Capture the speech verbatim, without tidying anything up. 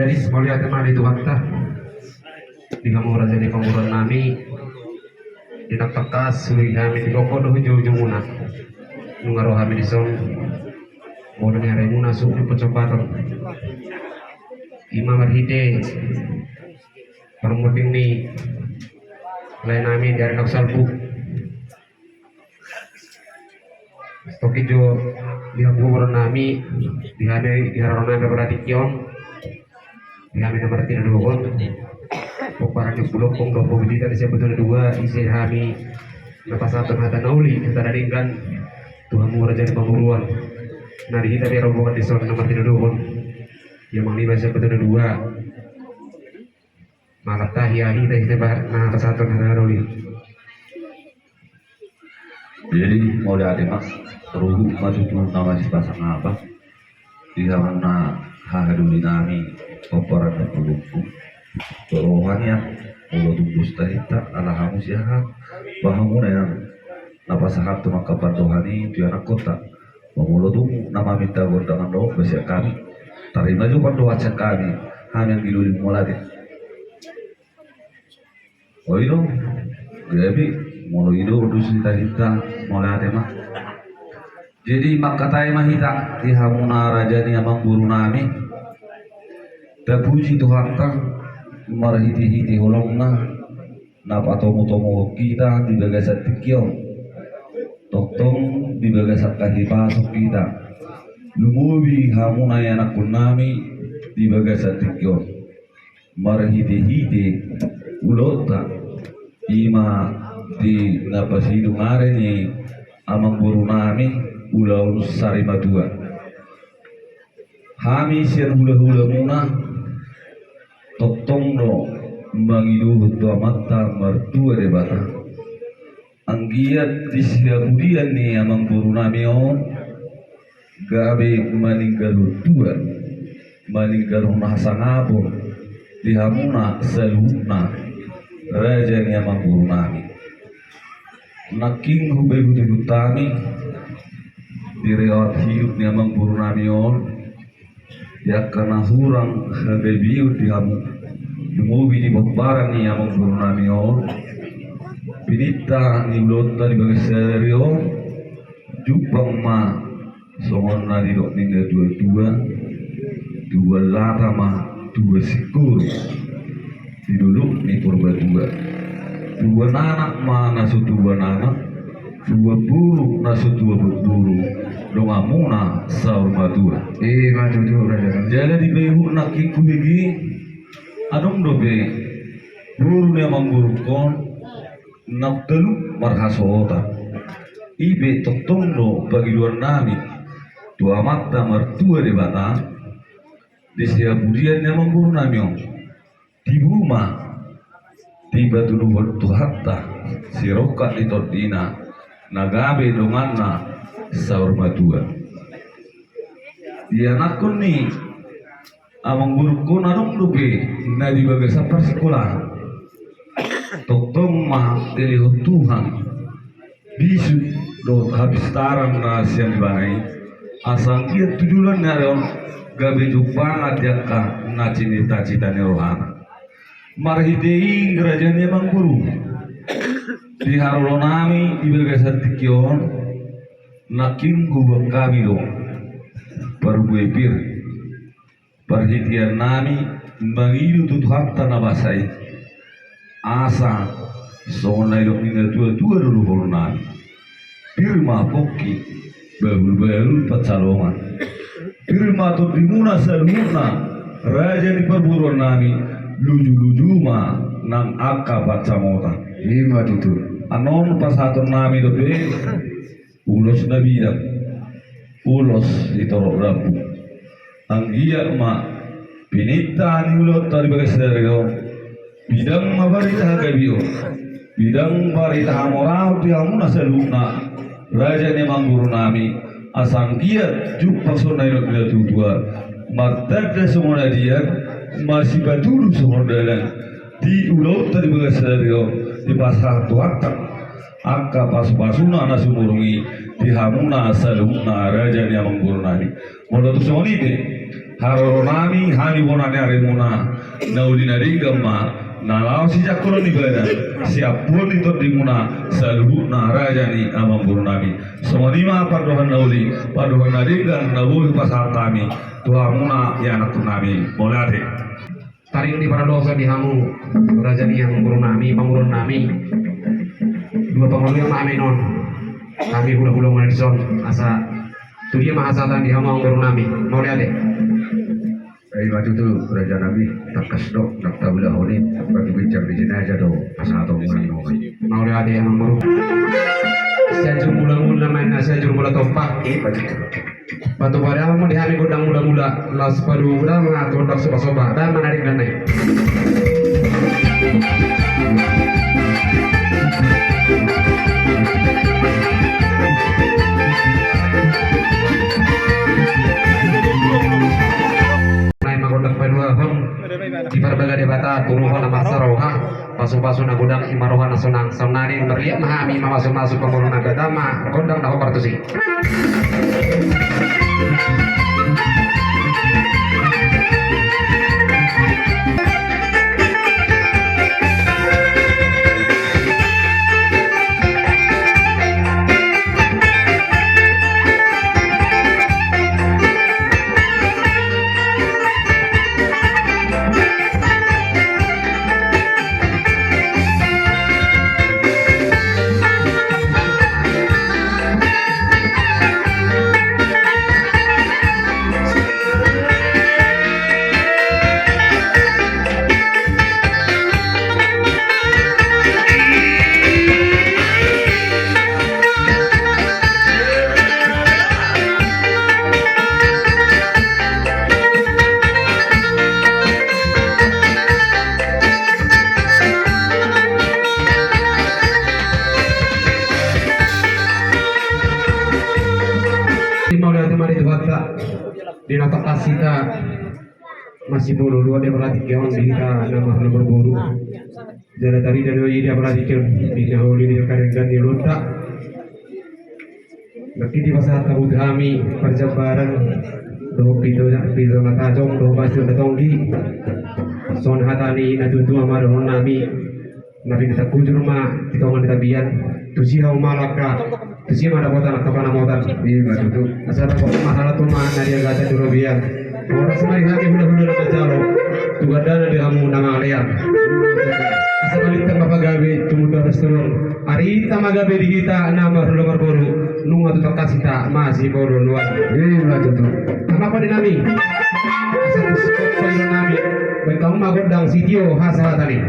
Mauliate ma di Tuhanta, di hamu raja ni pamoruon nami, di na tangkas uli hami di gogo dohot ujung-ujungna. Nunga ro hami dison, molo ni ari muna suhut ni pacombaton. Ima marhite parmunding ni lae nami di ari na salpu. Stokkin jo di hamu pamoruon nami, di hami, di haroro nami berarti kion. Di hami na martinodohon. Pomparan ni Ompu Lompong dohot Ompu Bidita di sian Batu na Dua, ise hami na pasahathon hata na uli, hata na denggan tu hamu raja ni pamoruon. Na di hita pe rombongan dison na martinodohon. Ia mangiba sian Batu na Dua. Mangatahi hita, hita ba na pasahathon hata na uli. Jadi mauliate ma, ruhut ma tutu na masipasangap di hamuna haha doli nami, pomparan ni Ompu Lompong. Roha nian, molo tung dos tahinta ala hamu siaha, ba hamuna nian na pasahathon angka pandohan i tu ianakkonta. Ba molo tung na maminta gondang do ba sian hami, tarima jo pandohan sian hami, hami anggi doli mauliate. O i do, gabe, molo i do dos ni tahinta, mauliate ma. Jadi mangkatai ma hita di hamuna raja ni amangboru nami. Tapuji Tuhanta marhite-hite holongna na patomu-tomuhon hita di bagasan tingki on. Tongtong di bagasan hahipason hita. Lumobi hamuna ianakkon nami di bagasan tingki on. Marhite-hite ulaonta, ima di na pasidung ari ni amangboru nami, ulaon sarimatua. Hami sian hula-hulamuna tongtong do mangido tu Amanta Martua Debata. Anggiat di sihapudian ni amangboru nami on, gabe maninggalhon tua, maninggalhon hasangapon di hamuna saluhutna raja ni amangboru nami. Nangkin hubahen hutudut hami di rewat hidup ni amangboru nami on, di angka na hurang hagabeon di hamu, lumobi di pomparan ni amangboru nami on. Pininta ni ulaonta di bagasan sadari on, jumpang ma songon na nidok ni natua-tua, tubuan lata ma tubuan singkoru di dolok ni Purbatua. Tubuan anak ma na so tubuan anak, tubuan boru na so tubuan boru, donganmuna saur matua. Ima tutu raja. Jala dipaihut nangkin hubege, adong dope boru ni amangborungkon naung talup marhasohotan. I pe tongtong do pangidoan nami tu Amanta Martua Debata, di sihapudian ni amangboru nami on, tibu ma dipatuduhon Tuhanta sirongkap ni tondina na gabe donganna saur matua. Ianakkon ni amangborungkon adong dope na di bagasan parsingkolaan. Tongtong ma dilehon Tuhan bisuk dohot hapistaran na sian ibana i, asa anggiat tu joloan ni ari on gabe jumpangan di angka na cinita-cita ni rohana. Marhite i raja ni amangboru, di haroro nami di bagasan tingki on, nangkin huboan hami do parbue pir. Parhitean nami mangido tu Tuhanta na basa i, asa songon na nidok ni natua-tua do dohonon nami. Pir ma pongki, bahul-bahul pansalongan. Pir ma tondimuna saluhutna, raja ni parboruon nami, luju-luju ma nang angka pansamotan. Ima tutu. Annon pasahaton nami dope ulos na bidang, ulos ni torop rambu. Anggiat ma pininta ni ulaonta di bagasan sadari on, bidang ma barita hagabeon, bidang barita hamoraon di hamuna saluhutna, raja ni amangboru nami, asa anggiat jumpang songon na nidok ni natua-tua, martanda songon adian, masipatudu songon dalan, di ulaonta di bagasan sadari on, dipasahat Tuhanta angka pasu-pasuna na sumurung i di hamuna saluhutna raja ni amangboru nami. Molo tung songon i pe, Haroro nami hami bona ni arimuna, na uli na denggan ma na laho sijangkon ni badan, siampulon ni tondimuna saluhutna raja ni amangboru nami. Songon i ma pandohan na uli, pandohan na denggan na boi pasahat hami tu hamuna ianakkon nami. Mauliate. Taring ni paradosa di hamu raja ni amangboru nami, pamoruon nami. Dua pangoluan ma hami on. Hami hulahula ma dison asa tu dia ma hasahatan di hamu amangboru nami. Mauliate. Ai ma tutu raja nami, tangkas do na taulahon i, bagi ginjang di jinajah do pasahaton muna. Mauliate amangboru. Sianjur mula-mula main na sianjur mula tompa. Patupa damang ma di hami gondang mula-mula, laos paduahon ma gondang soba-soba, damang na denggan i. Naeng ma gondang paduahon, diparbaga Debata tu roha na marsaroha. Pasu-pasu na godang i ma roha na sonang, saonnari marliat ma hami mamasu-masu pamoruon na gata ma gondang na hombar tusi. Mauliate ma di Tuhanta, di na tangkas hita masibolo luat di apala tingki on di hita na marhula marboru. Jala tarida do i di apala tingki on di na holi di kadenggan ni ulaonta. Nangkin dipasahat hamu tu hami parjambaran dohot pito, pito na tajom dohot basir na tonggi. Songon hata ni na tuatua ma dohonon nami. Na pinta hujur ma di tonga ni tapian. Tusi hamu ma langka, tusi ma dapotan angka panamotan. Ima tutu. Asa dapot ma halato ma na di agatan di robean. Horas ma di hami hulahula na manjalo, tu gandana di hamu na mangalean. Asa balintang ma pagabe tumundalhon sitorop. Arita ma gabe di hita na marhula marboru. Nunga tu tangkas hita masibolo luat. Ima tutu. Amang pande nami. Asa tu singkop pande nami. Baen hamu ma gondang sitio hasahatan i.